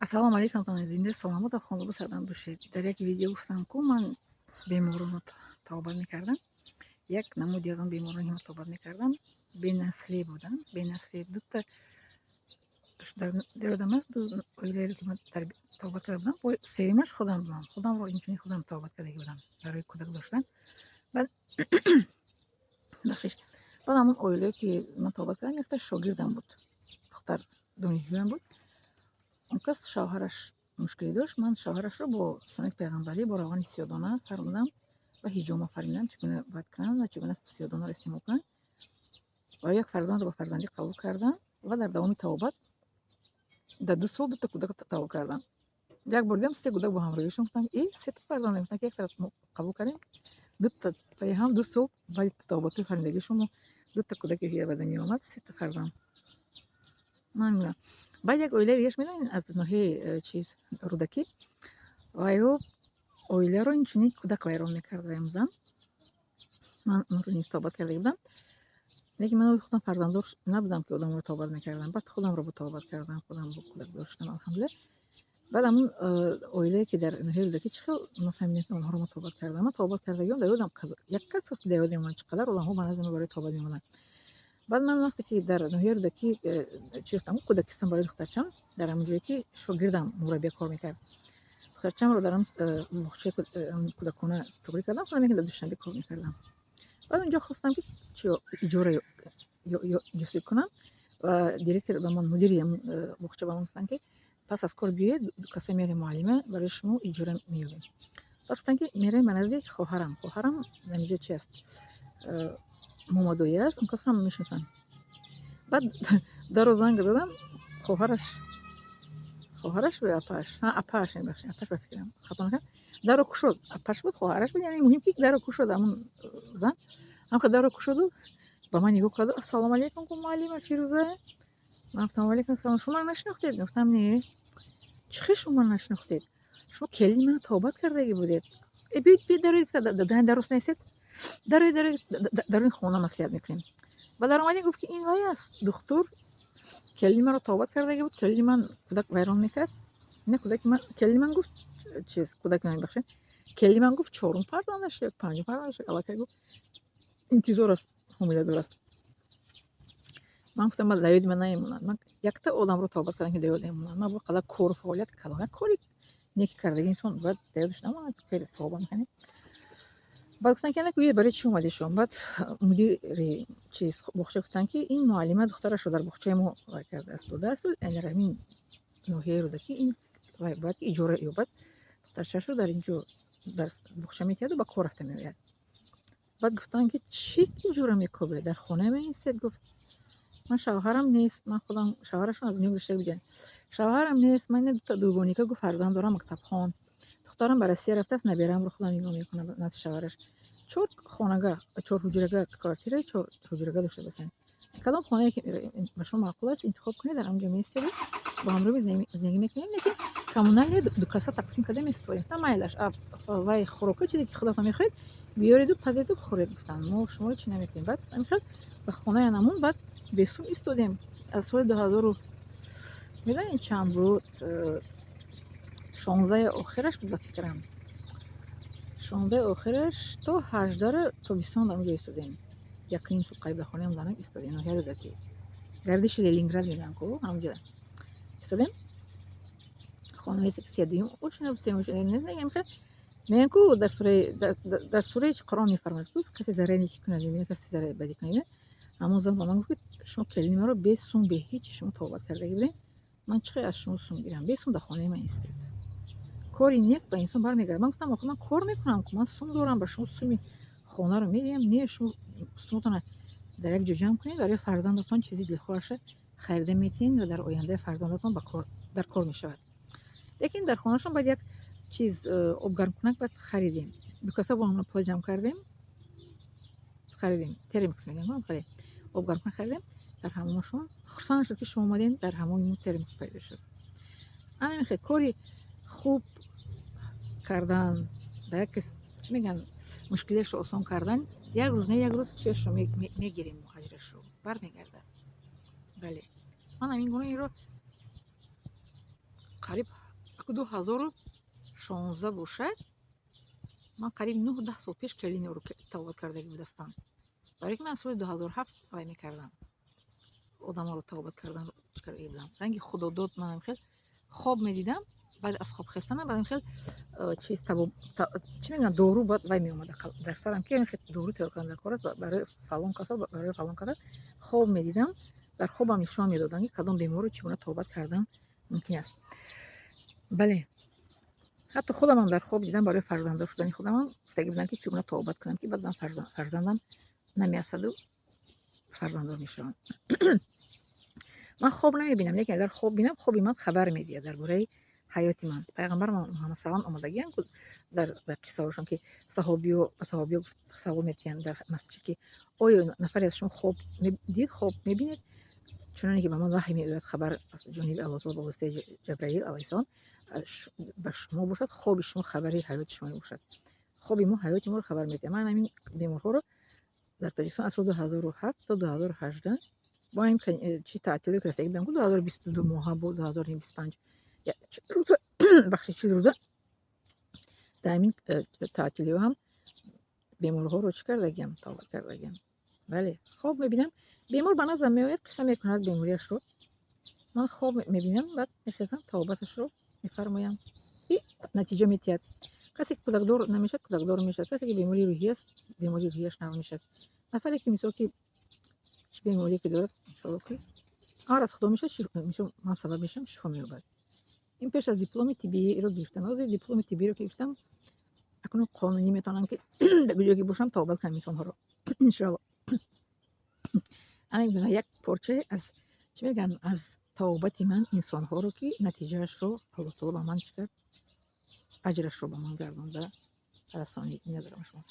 Ассалому алайкум, зинда, саломат ва хонавода сарбаланд бошед. Дар як видео гуфтам, ку ман беморонро табобат мекардам. Як намуди аз он бемороне, ки ман табобат мекардам, бенасле буданд. Бенасле дута дар ёдам аст, ду оилаеро, ки ман табобат карда будам, сеюмаш худам будам. Худамро инчунин худам табобат кардагӣ будам барои кӯдак доштан. Баъд, бахшиш, баъд ҳамон оилае, ки ман табобат кардам, якта шогирдам буд, духтар, донишҷӯям буд. Он кас шавҳараш мушкилӣ дошт. Ман шавҳарашро бо суннати пайғамбарӣ, бо равғани сиёдона фармудам ва ҳиҷома фармудам, чӣ гуна бояд кунанд ва чӣ гуна сиёдонаро истеъмол кунанд. Ва як фарзандро ба фарзандӣ қабул кардам ва дар давоми табобат дар 2 сол дута кӯдак таваллуд кардам. Як бор дидам, се кӯдак бо ҳамроҳишон. Гуфтам: «И сета фарзанд?» Гуфтам, ки як тараф мо қабул кардем, дута пайи ҳам 2 сол баъди табобатҳои фармудагии шумо дута кӯдаки дигар ба дунё омад, сета фарзанд. Намедонам. Баъд як оилаи дигараш, медонед, аз ноҳияи чиз, Рӯдакӣ. Вайо оиларо инчунин кӯдак вайрон мекард, ваям зан. Ман онро низ табобат карда будам, лекин ман худам фарзанддор набудам, ки одамро табобат мекардам. Баъд худамро бо табобат кардам, худам бо кӯдак доштам, алҳамдулилла. Баъд ҳамун оилае, ки дар ноҳияи Рӯдакӣ, чӣ хел ман фаҳмидам, ки онҳоро ман табобат кардам? Ман табобат кардагиам дар ёдам як кас аст, дар ёдам омад, чӣ қадар одамҳо ба назди ман барои табобат меомаданд. Баъд ман вақте ки дар ноҳияи Рӯдакӣ чӣ гуфтам, кӯдакистон барои духтарчам, дар ҳамон ҷое, ки шогирдам мураббия кор мекард, духтарчамро дар ҳамн боғчаи кӯдакона туғрӣ кардам. Худам дар Душанбе кор мекардам. Баъд онҷо хостам, ки чи иҷора ҷустуҷӯ кунам ва директор ба ман, мудири боғча ба ман гуфтанд, ки пас аз кор биёед, касе меояд, муаллима, барои шумо иҷора меёбем. Пас гуфтанд, ки меравем ба назди хоҳарам. Хоҳарам ҳаминҷо чи аст, момадоӣ аст, он кас ҳама мешиносанд. Баъд даро занг задам, хоҳараш, хоҳараш ё апааш, апааш, мебахшед, апааш, ба фикрам, хато накардам, даро кушод. Апаш буд, хоҳараш буд, яъне муҳим, ки даро кушод. Ҳамун зан ҳамка даро кушоду ба ман нигоҳ карду: «Ассалому алайкум», гуфт, «муаллима Фирӯза». Ман гуфтам: «Ваалайкум ассалом. Шумо маро нашинохтед?» Гуфтам: «Не». «Чӣ хел шумо маро нашинохтед? Шумо келини маро табобат кардагӣ будед. Биёед, биёед, дароед, дарост наистед, дароед, дароед, даруни хона маслиҳат мекунем». Ба даромадем, гуфт, ки ин вай аст, духтур, келини маро табобат кардагӣ буд, келини ман кӯдак вайрон мекард. Ина кӯдаки ман, келини ман, гуфт, чиз, кӯдаки ман, мебахшед, келини ман, гуфт, чорум фарзандаш ё панҷум фарзандаш аллакай, гуфт, интизор аст, ҳомиладор аст. Ман гуфтам: «Ман дар ёди ман намемонад. Ман якта одамро табобат кардам, ки дар ёд намемонад. Ман бо қадар кору фаъолият кардам, як кори неки кардаги инсон бояд дар ёдаш намонад, хеле савоба мекунем». Баъд гуфтанд, ки гӯё барои чӣ омадӣ шумо? Баъд мудири чиз, боғча, гуфтанд, ки ин муаллима духтарашро дар боғчаи мо вай кардааст, додааст, дар ҳамин ноҳияи Рӯдакӣ ин вай бояд ки иҷора ёбад, духтарчаашро дар ин ҷо дар боғча метиҳаду ба кор рафта меояд. Баъд гуфтанд, ки чӣ иҷора мекобед, дар хона меистед? Гуфт: «Ман шавҳарам нест, ман худам», шавҳарашон аз дунё гузашта буданд, «шавҳарам нест, ман ина дута дугоника, гуфт, фарзанд дорам, мактабхон, духтарам ба Россия рафтааст, набераамро худам нигоҳ мекунам назди шавҳараш. Чор хонага, чор ҳуҷрага, квартираи чор ҳуҷрага дошта бошем. Кадом хонае, ки ба шумо маъқул аст, интихоб кунед, дар ҳамон ҷо меистедед, бо ҳамроҳи зиндагӣ мекунем, лекин коммуналия дукаса тақсим карда месупорем». Гуфтам: «Майлаш, вай хӯрока, чизе ки худатон мехоҳед, биёреду пазеду хӯред», гуфтанд, «мо шуморо чӣ намекунем». Баъд ҳамин ба хонаи анамун баъд бесум истодем. Аз соли дуҳазору, медонед, чанд буд, 16-и охираш буд, ба фикрам, 16-и охираш то 18-ра тобистон дар он ҷо истодем. Якним сол қариб дар хонаи занак истодем, ноҳияи Рӯдакӣ, гардиши Ленинград мегӯям ку, ҳамонҷо истодем. Хонаҳои секция дуюм ошина, сеюм ошина, мегӯям, мегӯям ку, дар сураи Қуръон мефармояд ку, касе зарраи некӣ кунад, мебинад, касе зарраи бадӣ кунад. Ҳамон зан ба ман гуфт, ки шумо келини маро бе сум, бе ҳеҷ шумо табобат кардагӣ будед, ман чӣ аз шумо сум гирам? Бе сум дар хонаи ман истед. Кори нек ба инсон бармегардад. Ман гуфтам: «Охир ман кор мекунам ку, ман сум дорам, ба шумо суми хонаро медиҳам». «Не, шумо суматонро дар як ҷо ҷамъ кунед, барои фарзандатон чизи дилхоҳаша харида метиҳед ва дар ояндаи фарзандатон дар кор мешавад». Лекин дар хонашон баъд як чиз, обгармкунак, баъд харидем, дукаса бо ҳамон пула ҷамъ кардем, харидем, термос мегӯям, харидем, обгармкунак харидем. Дар ҳамонашон хурсанд шуд, ки шумо омадем, дар ҳамони мо термос пайдо шуд. Ана мехел кори хуб кардан, ба як кас, чӣ мегӯянд, мушкилиашро осон кардан, як рӯз не, як рӯз чиашро мегирем, аҷрашро бармегардад. Бале, ман ҳамин гуна инро қариб Ки 2016 бошад, ман қариб 9-10 сол пеш келиниро табобат кардаги будастам, барое ки ман соли 2007 вай мекардам, одаморо табобат кардан чӣ кардаги будам. Ранги худодод, манам хел хоб медидам, баъд аз хоб хестанам, баъдам хел чиз, чӣ мегӯянд, дору баъд вай меомад дар сарам, ки дору тайёр кардан дар кор аст барои фалон касал, барои фалон касал. Хоб медидам, дар хобам нишон медоданд, ки кадом беморро чӣ гуна табобат кардан мумкин аст. Бале, ҳатто худамам дар хоб дидам, барои фарзанддор шудани худамам гуфтагӣ будам, ки чӣ гуна табобат кунам, ки баъд ман фарзандам намеафтаду фарзанддор мешавам. Ман хоб намебинам, лекин агар хоб бинам, хоби ман хабар медиҳад дар бораи ҳаёти ман. Пайғамбар Муҳаммад салам омадагиам дар қиссаҳошон, ки саҳобиё ба саҳобиё савол медиҳанд дар масҷид, ки оё нафаре аз шумо хоб дид, хоб мебинед? Чуноне ки ба ман ваҳй меояд, хабар аз ҷониби Аллоҳ таоло ба воситаи Ҷабраил алайҳиссалом ба шумо бошад, хоби шумо хабари ҳаёти шумо мебошад. Хоби мо ҳаёти моро хабар медиҳад. Ман ҳамин беморҳоро дар Тоҷикистон аз соли 2007 то 2018 бо ҳамин чи таътилое ки рафтагӣ будам, 2022 моҳа бо 2025 рӯза, бахши 40 рӯза, дар ҳамин таътилиҳо ҳам беморҳоро чӣ кардагиам? Табобат кардагиам. Бале, хоб мебинам, бемор ба наздам меояд, қисса мекунад бемориашро, ман хоб мебинам, баъд мехезам, табобаташро мефармоям и натиҷа медиҳад. Касе ки кӯдакдор намешавад, кӯдакдор мешавад. Касе ки бемории рӯҳӣ аст, бемории рӯҳияш нав мешавад. Нафаре ки, мисол, ки чӣ беморие ки дорад, иншоалло, ки ҳар аз Худо мешавад, мисол, ман сабаб мешавам, шифо меёбад. Ин пеш аз дипломи тиббиро гирифтан. Ҳозир дипломи тиббиро ки гирифтам, акнун қонунӣ метавонам, ки дар куҷое ки бошам, табобат кунам инсонҳоро, иншоалло. Ана ин гуна як порчае аз, чӣ мегӯянд, аз табобати ман инсонҳоро, ки натиҷаашро Аллоҳ таоло ба ман чӣ кард, аҷрашро ба ман гардонда расонид. Миннатдорам шумо.